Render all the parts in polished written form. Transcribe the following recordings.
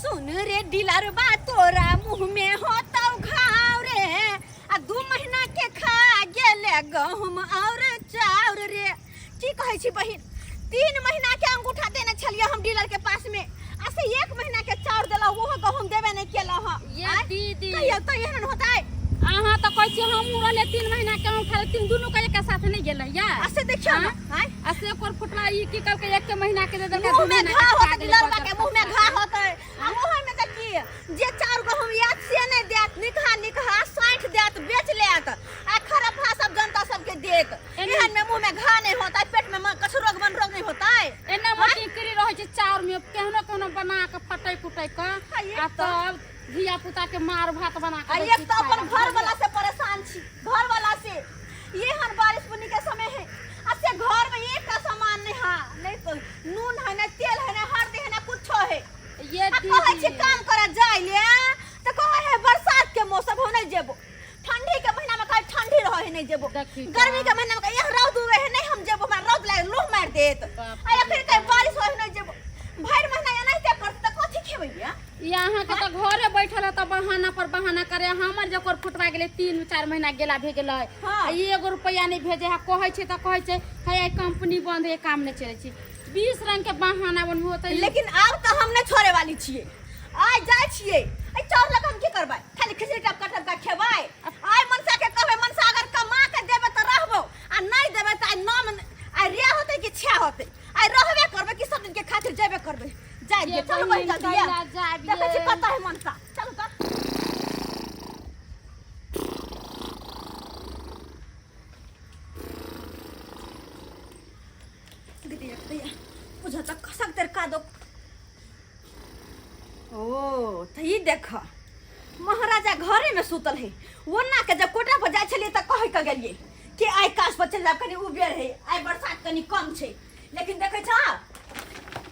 सुन रे डिलरबा तोरा मुंह में होतौ घाव रे, आ 2 महीना के खा गेले गहूम और चाउर रे। की कहै छी बहिन, 3 महीना के अंगूठा देने छलियै हम डीलर के पास में, आ से 1 महीना के चाउर देलहुँ, ओहो गहूम देबे नहीं केलहुँ हँ। ये आँय? दीदी। कहियौ तऽ एहन होतै? अहाँ तऽ कहै छी हमहूँ रहलियै 3 महीना के अंगूठा, तीन दुनू के एक साथ नहीं गेलै या? आ से देखियौ ने, आँय? आ से ओकर फुटला ई की कहलकै 1 महीना के दे देलकै, मुँह 2 में महीना घा के खा होतै, गेलै डीलरबा के बजर मुँह में पर। घा होतै। आ मुँह में तऽ की जे चाउर गहूम आयत से नहि देत, निकहा निकहा साँठि देत, बेच लेत, आ खरफा सब जनता सबके देत। एहन में मुँह में घा नहीं होतै, पेट में कछु रोग बन रोग नहीं होतै। एना मोटिकरी रहै छै चाउर में, केहनो केहनो बना के फटै कुटै के, आ एक आ तऽ- तब धिया पुता के मार भात बना के आ दै एक छी तऽ अपन खाय ला। घर वाला से परेशान छी, घर वाला से। एहन बारिश बुनी के समय है, आ से घर में एकटा सामान नहीं है, नहीं तो नून है, नहीं तेल है, नहीं हल्दी है, नहीं कुछो है। ये आ कहै छी दीदी। काम करे जाय ले तऽ कहै है बरसात के मौसम हो नहीं जेबो, ठंडी के महीना में कहै ठंडी रहे है नहीं जेबो, देखी तऽ। गर्मी के महीना में कहै यह रौद उगे है नहीं हम जेबो, हमरा रौद लागे लूह मारि देत। बाप आ अखन कहै बारिश होय है नहीं जेबो, भरि महीना एनाहिते करतै तऽ कथी खेबै ये? ई अहाँके तऽ घरे बैठल है तऽ बहाना पर बहाना करे। हमर जकर फुटवा गेलै 3-4 महीना गेला भे गेलै, हाँ। आ एगो रुपैआ नहि भेजे है। कहै छै तऽ कहै छै हे कंपनी बंद है, काम नहि चलै छै, 20 रंग के बहाना बनबो तऽ ई- लेकिन आब तऽ हम नहि छोड़े वाली छियै, आइ जाइ छियै। एहि चाउर लऽ कऽ हम की करबै? खाली खिचड़ी टपका टपका खेबै? आइ मनसा के कहबै, मनसा अगर कमा के देबै तऽ रहबो, आ नहि देबै तऽ आइ 9 आइ रे होतै कि 6 होतै, आइ रहबे करबै कि सब दिन के खातिर जेबे करबै। जाइ ये दियै, चलू बहिन बहिन, जल्दी कैला जाबियै? देखै छी कतऽ है मनसा, चलू तऽ। दीदी भैया बुझा तऽ खसक तेर का दो। ओ तऽ ई देख महाराजा घरे में सुतल है। ओना के जब कोटा पर जाइ छलियै तऽ कहै के गेलियै कि आइ काज पर चलि जायब, कनि उबेर है, आइ बरसात कनि कम छै, लेकिन देखै छ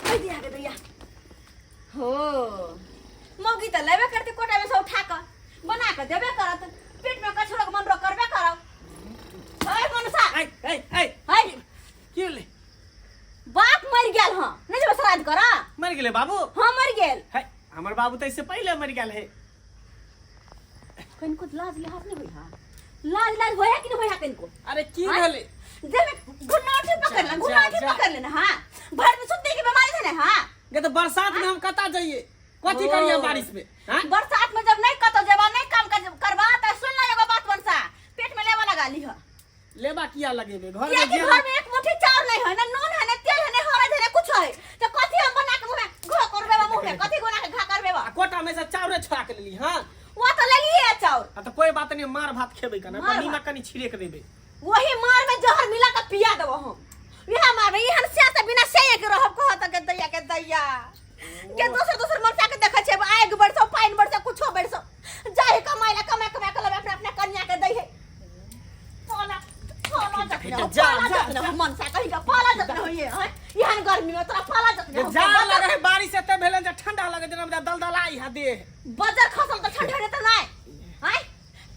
कहि दिया गे दैया हो मौगी तऽ लेबे करतै, कोटा में से उठा कऽ बना कऽ देबे करत, पेट में कछुरक मनरो करबे करब। हे मनसा, ऐ ऐ ऐ, है की भेलै? बाप मरि गेल हँ, नहि जेबै श्राद्ध करऽ? मरि गेलै बाबू? हाँ मरि गेल। है हमर बाबू तऽ इससे पहिले मरि गेल है। कनिको लाज लिहाज नहि होइ हा? लाज लाज होइ है कि नहि होइ है कनिको? अरे की आँय? भेलै? देह में घुनाठी पकड़ ले, जा, घुनाठी जा। पकड़ लेना। हाँ भर में सुते के बीमारी है ना। हाँ गे तऽ बरसात में हम कतऽ जइए, कथी करिए ओ। बारिश में? हाँ बरसात में जब नहीं कतौ जेबा, नहीं काम करबा तऽ सुन ले एगो बात बनसा, पेट में लेवा लगा लीह। लेबा किया लगेबे? घर किया में कि जे घर में एक मुट्ठी चाउर नहीं है, ना नून है, ना तेल है, ना हरद है, ना कुछ है, तो कथी हम बना के मुंह में घा करबे बा, मुंह में कथी बना के घा करबे बा? आ कोटा में से चाउरे छोड़ा के लेली। हाँ वो तो लेलिए है चाउर। आ तो कोई बात नहीं, मार भात खेबे कना, मार पर नीमक भात। कनी छिड़क देबे। वही मार में जहर मिला के पिया देबो हम। इहा मार में एहन से से बिना से के रहब कहत के दैया के दैया के दोसर दोसर मरचा के देखै छै, आगि बरसो, पानि बरसो, कुछो बरसो, जाय कमाइ ला, कमाइ कमाइ के लबे अपना अपना कन्या के दै है। पाला पाला जतने हो, जा, पाला जा, जतने हो, मनसा कहीं का पाला जतने हो ये हैं एहन गर्मी में तोरा पाला जतने हो। जा लगे है बारिश एते भेलै जे ठंडा लगे जेना दलदलाई है देह। बजर खसल तऽ ठंडा हेतै नहि हैं?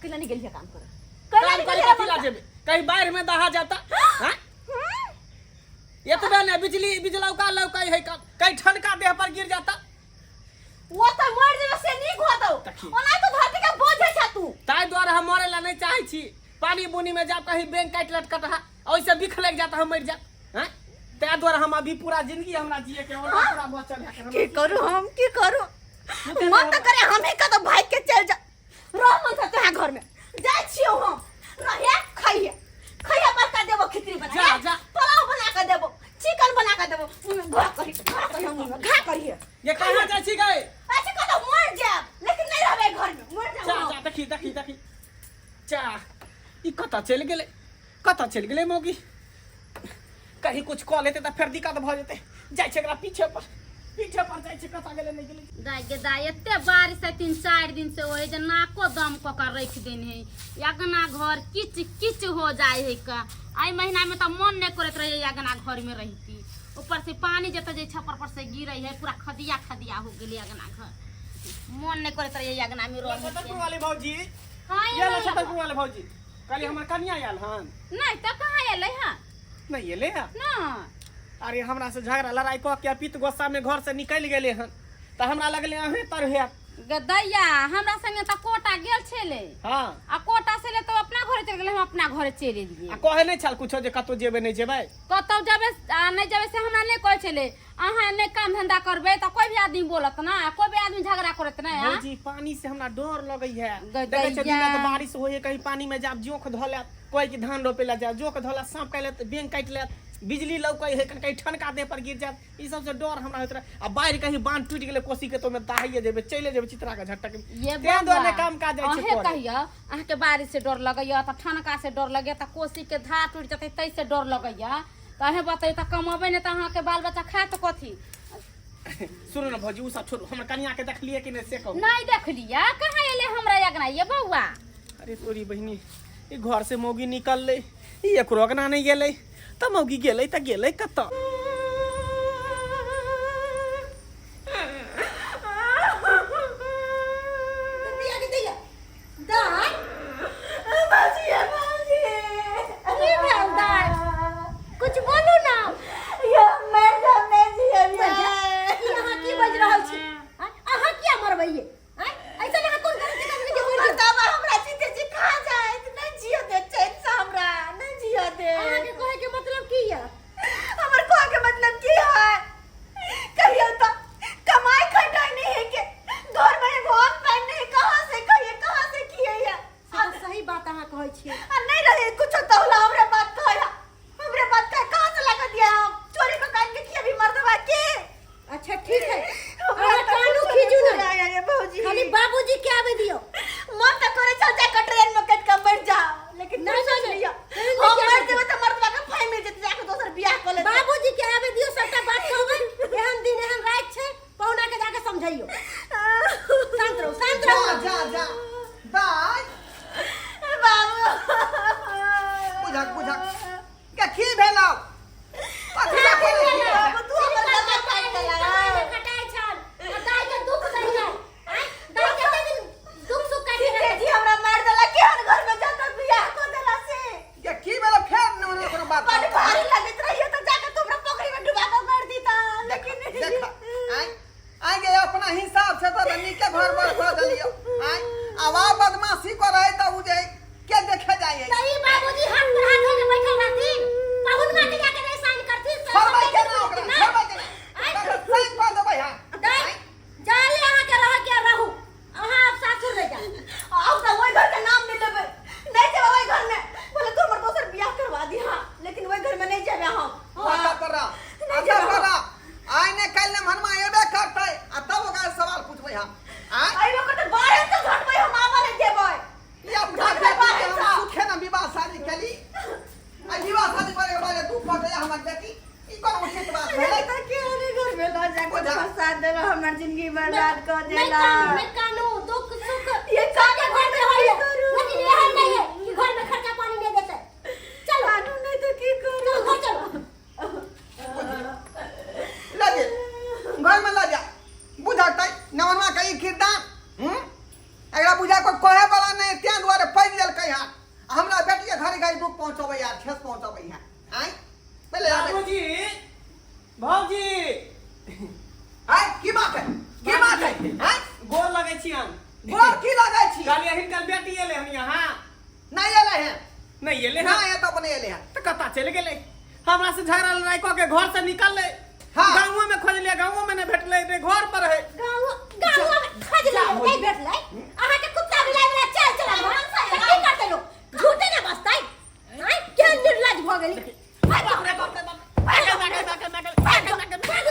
कैला नहीं गेलियै काम करऽ? कैला काम नहीं करे गेलियै कथी ला मनसा? जेबै? कहीं बाढ़ि में दहा जाता। हैं एतबे ने बिजली बिजलौका लौकै है, कहीं ठनका देह पर गिर जाता। वो तो मर जेबे से नीक होतौ, देखी। ओना तो धरती के बोझ छै तू। ताहि दुआरे हम मरे ला नहीं चाहे छी। पानी बुनी में जाब कहीं बैंक काटि लटकत है, ओइसे बिख लग जाता हम मर जाब। हैं ताहि दुआरे हम अभी पूरा जिंदगी हमरा जिए के और पूरा बचल है। की करू हम, की करू? मन तऽ करे हम ही कतौ भागि के चलि जा। रह मन से तोरा घर में जाइ छियौ हम, रहे खइहे खइहे, बड़का देबो खिचड़ी बना जा, जा। पुलाव बना के देबो, चिकन बना के देबो, घा करी घा करी हम घा करिहे। ये कहाँ जाइ छी गए? अच्छा कतौ मर जाब लेकिन नहीं रहबै घर में, मर जा जाब हम। जा देखी देखी देखी जा, ई कतऽ चलि गेलै, कतऽ चलि गेलै मौगी? कहीं कुछ कऽ लेतै तऽ फेर दिक्कत भऽ जेतै। जाइ छै एकरा पीछे पर, पीछे पर जाइ छै, कतऽ गेलै नहि गेलै। दाय गे दाय, एते बारिश है 3-4 दिन से होय जे नाको दम कऽ के रखि देने है, अगना घर किच किच हो जाय है का। एहि महीना में तऽ मन नहि करैत रहे अगना घर में रहिती, ऊपर से पानी जतऽ जे छप्पर पर से गिरै है पूरा खदिया खदिया हो गेलै अगना घर, मन नहि करैत रहे अगना में रहे के। छतरपुर वाले भौजी। हाँ, ये एलै छतरपुर वाले भौजी, कहली हमर कनिया आयल हन? नहि तऽ कहाँ एलै हँ? नहि एलै हँ? नहि। अरे हमरा से झगड़ा लड़ाई कऽ के पित गुस्सा में घर से निकलि गेलै हन, तऽ हमरा लगलै अहें तर हैत। गदैया हमरा संगे तऽ कोटा गेल छलै। हाँ। आ कोटा से ले तो अपना घरे चल गेलै, हम अपना घरे चलि एलियै। आ कहै नहि छल कुछो जे कतौ जेबै नहि जेबै? कतौ जेबै आ नहि जेबै से हमरा नहि कहै छलै। अहाँ नहि काम धंधा करबै तऽ कोई भी आदमी बोलत ना, कोई भी आदमी झगड़ा करत ना। आ? भौजी पानी से हमरा डर लगै है। गदैया। देखै छियै दिन रात बारिश होइ है, कहीं पानी में जाब जोंक धऽ लेत, कोई कि धान रोपे ला जाब जोंक धऽ लेत, साँप काटि लेत, बेंग काटि लेत, बिजली लौकै है, कहीं ठनका देह पर गिर जायत, ई सब से डर हमरा होइत रहे। आ बाढ़ि कहीं बांध टूटि गेलै कोसी के तो ओहिमे दहाइए जेबै, चलि जेबै चित्रा के झटक में। ये तें दुआरे नहि काम काज जाइ छै अहें करे। कहियो अहाँके बारिश से डर लगैया तऽ ठनका से डर लगैया तऽ कोसी के धार टूटि जेतै तै से डर लगैया, तऽ अहें बतैयो तऽ कमेबै नहि तऽ अहाँके बाल बच्चा खायत कथी? सुनू ने भौजी, उ सब छोड़ू, हमर कनिया के देखलियै कि नहि से कहू। नहि देखलियै, कहाँ एलै हमरा अगना ये बौआ? अरे तोरी बहिनी, ई घर से मौगी निकललै, ई एकरो अगना नहि गेलै, तऽ मौगी गेलै तऽ गेलै कतऽ? की भेल दाय? कुछ बोलू ना। ई अहाँ की बाजि रहल छी? आँय? अहाँ किया मरबैये? आँय? ऐसन अहाँ कोन गलती करबै जे मरि जेबै? अहाँके कहै के मतलब की यऽ? हमर कहै के मतलब की है? कहियो तो कमाई खटाई नहीं है के घर में एगो अन्न पानि नहीं, कहाँ से कहिए कहाँ से किए है? से तऽ सही बात अहाँ कहै छियै। आ नहीं रहे कुछ तो होला हमरे बात कहे, हमरे बात कहे कहाँ से लगा दिया? हम चोरी को कान के किए भी मर्दवा के। अच्छा ठीक है, हमरा अहाँ तऽ कानू कुछो खीजू नहीं ना, आया ये भौजी। खाली बाबूजी के आवे दियो। मन तऽ करे चल जा के ट्रेन में कट के मर जाओ, लेकिन नहीं, नहीं सोच नहीं, लिया ट्रेन में हम क्या मर करबै? जेबै तऽ मर्दवा के फाइ मिल जेतै, जाके दोसर बियाह कऽ लेतै। बाबूजी के आवे दियो, सबटा बात कहबै। एहन दिन एहन राति छै, पहुना के जाके समझाइयो। शांत रहू, शांत जा रहू। जा जा बाय बाबू बुझक बुझक के की भेलौ? कथी लए बोलै छी? बाबू तू हमर गला काटि देला। कमाइ मे खटाइ छल आ दाइ के दुख दै छै। आँय, दाइ कते दिन दुख सुख काटि जीते जी हमरा मार देला, केहन घर में जाकर बियाह कऽ देला से। के की भेलौ? फेर न न कोनो बात। बड़ भारी लगैत रहिए तऽ जाके तू हमरा पोखरि में डुबा कऽ कर दीता, लेकिन देख आय आय गे अपना हिसाब से तऽ नीके घर बर कऽ देलियौ। आय आब आ बदमाशी करै तऽ उ जे के देखे जाइ है? तऽ ई बाबूजी हाथ पर हाथ धऽ के बैठल रहथिन, पहुनवा के जाके नहि साइन करथिन से छोड़बै सब के ना ओकरा? नहि। छोड़बै के ना? साइन कऽ देबै। हां दाइ, जाले अहाँके रहऽ के रहू, अहाँ आब सासुर नहि जाउ। आब तऽ ओहि घर के नाम नहि लेबै, नहि जेबै ओहि घर में। बोले तू हमर दोसर बियाह करवा दी, हाँ, लेकिन ओहि घर में नहीं जेबै हम। अच्छा पर रह, अच्छा पर रह। आइ ने काल्हि ने मनमा एबे करतै आ तब ओकरा सवाल पूछबै हम। आय एहि लोग के तऽ बाहर से झटबै, हम आबऽ नहि देबै। ई अपना बेटी के हम सुखे न विवाह शादी केली, आ विवाह शादी करे के बाद दुख पहुंचैया हमर बेटी, ई कोन उचित बात भेलै? तऽ केहन घर में लऽ जाके बुझा। फंसा देला, हमर जिंदगी बर्बाद कऽ नहि देला। कानू, नहि कानू, दुख सुख ये सबके कानू घर में होइए, करू। लेकिन एहन नहि है कि घर में खर्चा पानी नहि देतै। चलो कानू नहि तऽ की करू? चलो घर चलो। लऽ जे घर में लऽ जा, बुझतै नवनवा के ई किरदार। हूं एकरा बुझा कोई कहे वाला नहीं, तें दुआरे पड़ि गेलकै हँ। आ हमरा बेटी के घड़ी घड़ी दुख पहुंचबै है, ठेस पहुंचबै है। आँय पहिले आबै। बाबूजी, भौजी। आँय की बात है, की बात है? आँय गोर लगै छी हम। गोर की लगै छी? कहलियै हिनकर बेटी एलै हन यहाँ? नहि एलै हँ। नहि एलै हन? नहि, एतऽ नहि एलै हँ। तऽ कतऽ चलि गेलै? हमरा से झगड़ा लड़ाई कऽ के घर से निकललै। हाँ। गाँवो में खोजलियै, गाँवो में नहि भेटलै, रे घर पर है। गाँव गाँव में खोजलियै नहि भेटलै। अहाँके कुत्ता बिलाइ वला चाल चलल हन तऽ की करतै लोक? झूठे ने बजतै। आँय केहन निर्लज भऽ गेली। बाप रे बाप रे बाप। भागल भागल भागल भागल भागल भागल।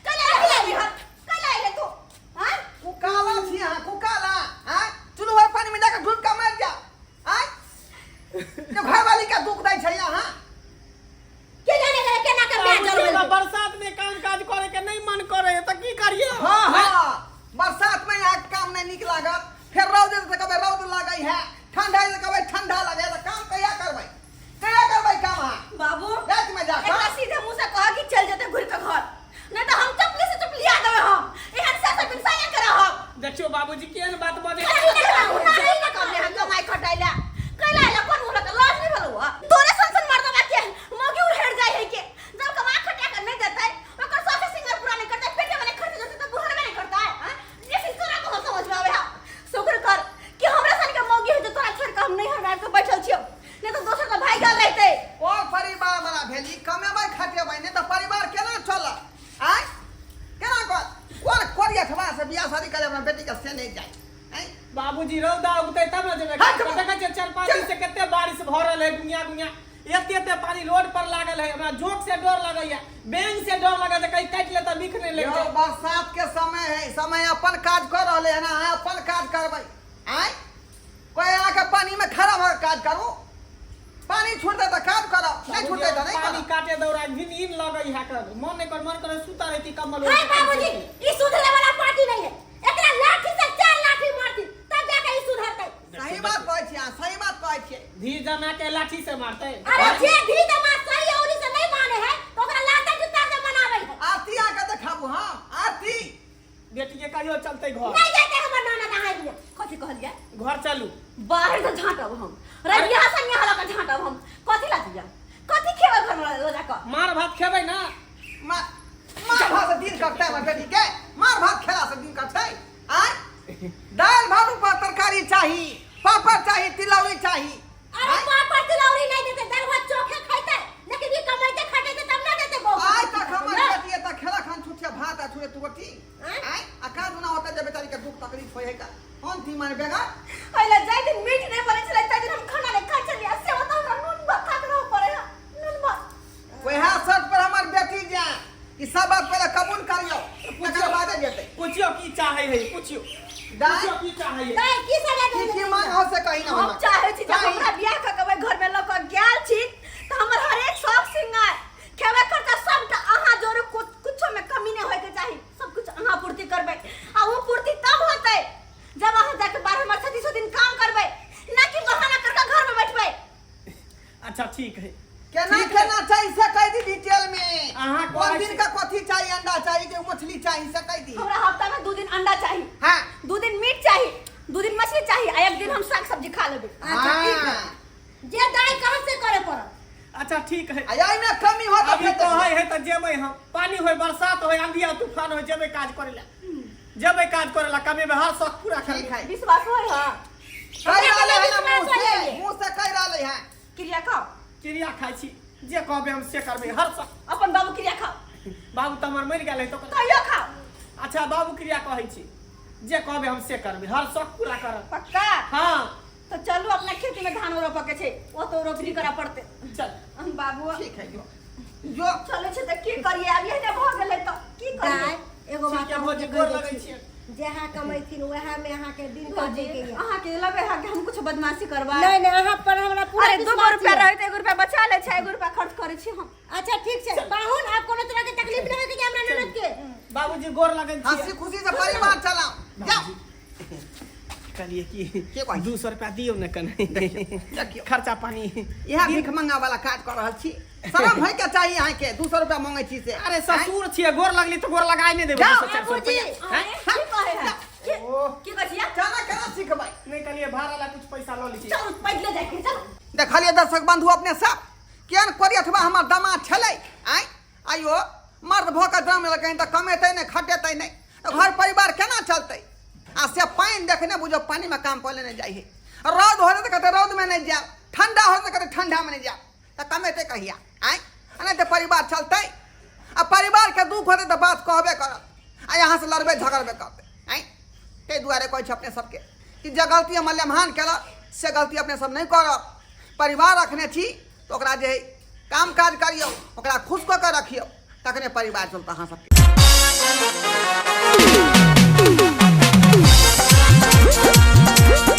कल आइले हन, कल आइले तू? हाँ कुकाला छी अहाँ, कुकाला। आँय चुनू भाई पानी में जाके डूब के मरि जा। आँय के घरवाली के दुख दै छै अहाँ। के जाने गेलै केना के माय बाबूजी, जरबेलकै। हमरा बरसात में काम काज करे के नहीं मन करे है, तऽ की करिए? हाँ हाँ, बरसात में यहाँ काम नहीं निक लागत, फिर रौद से कहबै रौद लागै है, ठंडा से कहबै ठंडा लागै है, तऽ काम कहिया करबै, कहिया करबै काम अहाँ? बाबू राति में जा एकरा सीधे मुंह से कह कि चल जेते घुर के घर, नहीं तो हम चपली से चपलिया देबै, हम एहन से से बिनसाया करे हम। देखियो बाबूजी केहन बात बजै। कमाई खटाइ ला कैला आइला कोन मुँह लऽ लाज नहीं भेलौ हँ? तोरे सन सन मर्दवा के मौगी उड़ेड़ जाइ है के जब कमा खटा के नहीं देतै, ओकर शौक सिंगार पूरा नहीं करतै, पेटे वाले खर्च जेतै। बियाह शादी करे अपना बेटी के से नहीं जाए हैं? बाबूजी रौदा उगतै तब ने जेबै। हाँ, चलू। देखै छियै 4-5 दिन से कते बारिश भऽ रहल है, गुनिया गुनिया एते एते पानी रोड पर लागल है। हमरा जोंक से डर लगैया, बैंक से डर लगैया, जे कहीं काटि लेता बिख नहि लागि यौ जाए। बरसात के समय है, समय अपन काज कर रहले है ना, अहाँ अपन काज करबै। आँय कोई अहाँके पानी में खड़ा भऽ के काज करू, पानी छूटतै तऽ काज करब, नहि छूटतै तऽ नहि पानी करब। काटे दौरा घिन घिन लगै है कर, मन नहि कर, मन करे सुता रहती कम्बल हाय बाबूजी, ई सुधरे वाला पार्टी नहीं है। एकरा लाठी से 4 लाठी मारती तब जाके ई सुधरतै। सही बात कहै छी अहाँ, सही बात कहै छियै। धी जमा के लाठी से मारतै। अरे जे धी जमा सही औरी से नहीं माने है तो ओकरा लाता जुत्ता से मनाबै है। आरती आके देखाबू। हाँ आरती बेटी के कहियो चलते घर नहीं जाते हमर नाना नहाय दिया। कथी कहलियै? घर चलू। बाहर से झाँटब हम, रबिया से यहाँ लऽ कऽ झाँटब हम। कथी ला दिया, कथी खेबै घर में लऽ जाकऽ? मार भात खेबै ना। मार मार भात से दिन कटतै हमर बेटी के, मार भात खेला से दिन कटतै। आय दालि भात ऊपर तरकारी चाही, पापड़ चाही, तिलौरी चाही। अरे पापड़ तिलौरी नहीं देते, दाल भात चोखे खाइते, लेकिन ई कमाइते खटेते तब ना देते बहू। आइ तक हमर बेटी एतऽ खेलक हन छुछे भात आ छुछे रोटी। आय आ काज ना होता जे बेचारी के दुख तकलीफ होय है का हम थी माने बेगा। पहिले जाहि दिन मीट नहि बनै छलै ताहि दिन हम खाना नहि खाइ छलियै, से ओतऽ हमरा नून भात खा के रहऽ पड़ै है, नून भात। वएह शर्त पर हमर बेटी जाए, ई सब बात पहिले कबूल करियौ तकर बादे जेतै। पुछियो की चाहै है, पुछियो। दाइ पुछियो की चाहै है। दाइ की सजा की देबै? की मांग हो से कही ना। हम चाहै छी जे चाही। हमरा बियाह कऽ के ओहि घरमे लऽ कऽ गेल छी तऽ हमर हरेक शौक श्रृंगार खेबै खर्चा सबटा अहाँ जोड़ू, कुछो में कमी नहि होइके चाही, सब कुछ अहाँ पूर्ति करबै। आ ओ पूर्ति तब होतै जब अहाँ जाके 12 मास 36 दिन काम करबै, ना कि बहाना करके घर में बैठबै। अच्छा ठीक है। केना ठीक है। केना चाही से कहि दी डिटेल में। अहाँ कोन कहै दिन छी। का कथी चाही, अंडा चाही कि मछली चाही से कहि दी। हमरा हफ्ता में 2 दिन अंडा चाही, हाँ 2 दिन मीट चाही, 2 दिन मछली चाही आ 1 दिन हम साग सब्जी खा लेबै। अच्छा ठीक है, जे दाइ कहब से करे पड़त। अच्छा ठीक है। आ एहिमे कमी हो तऽ अभी फेर कहै है तऽ जेबै हम, पानी होय, बरसात होय, आंधी आ तूफान होय, जेबै काज करे ला, जेबै काज करे ला, कमेबै, हर शौक पूरा ठीक करबै। है। विश्वास होय? हाँ कहि रहलै है ना, विश्वास मुँह से होइए। मुँह से कहि रहलै है। क्रिया खाओ। क्रिया खाइ छी, जे कहबै हम से करबै, हर शौक। अपन बाबू क्रिया खाओ। बाबू तऽ हमर मरि गेल है तऽ तैयो खाओ। अच्छा बाबू क्रिया कहै छी, जे कहबै हम से करबै, हर शौक पूरा करब। पक्का? हाँ। तो चलू अपना खेती में धान रोपऽ के छै, ओ तो रोपनी करऽ पड़तै। चल हम बाबू ठीक है, जो जो चलै छै तऽ की करियै, आब एहने भऽ गेलै तऽ की करियै। दाइ एगो बात ठीक है, अहाँके भौजी, कहि गोर दै लगै छी। छियै। जेहा कमैथिन वएह में अहाँके दिन भौजी काटै के यऽ। अहाँके लगे है कि हम कुछ बदमाशी करबै? नहीं नहीं, अहाँ पर हमरा पूरा अरे 2 विश्वास रुपया यऽ। रहै तऽ 1 रुपया बचा लै छै, 1 रुपया खर्च करै छी हम। अच्छा ठीक छै पाहुन, आब कोनो तरह के तकलीफ नहीं होय के हमरा ननद के। बाबूजी गोर लगै हंसी छियै। खुशी से परिवार चलाओ, जाओ। कहलिए कि के कहै? 200 रुपया दियौ ने कने देखियौ। खर्चा पानी। इएह भीख मंगा वाला काज कऽ रहल छी, शरम होय के चाही अहाँके, 200 रुपया मांगै छी से। अरे ससुर छियै, गोर लगली तऽ गोर लगाए नहि देबै। जाओ, 200-400 बाबूजी। रुपया। हैं? की कहै है? की कहै छियै? केना केना सिखबै? नहि कहलिए भाड़ा ला कुछ पैसा लऽ लै छी। चलू पैदले जाइ के, चलू। देखलियै दर्शक बंधु अपने सब केहन कोरियठवा हमर दामाद छलै। आँय आइयो मर्द भऽ कऽ जन्म लेलकै तऽ कमेतै नहि, खटेतै नहि, तऽ घर परिवार केना चलतै? आ से पानि देखने बुझो पानिमे काम कऽ लेने जाइ है, रौद हो तऽ कहतै रौदमे नहि जायब, ठंडा हो तऽ कहतै ठंडामे नहि जायब, तऽ कमेतै कहिया? आँय नहि तऽ परिवार चलतै? आ परिवारके दुख होतै तऽ बात कहबे करत, आ यहाँ से लड़बे झगड़बे करतै। आँय ताहि दुआरे कहै छी अपने सबके कि जे गलती हमर लेमहान केलक से गलती अपने सब नहि करब। परिवार रखने छी तऽ ओकरा जे है काम काज करियौ, ओकरा खुश कऽ के रखियौ, तखने परिवार चलतै अहाँ सबके।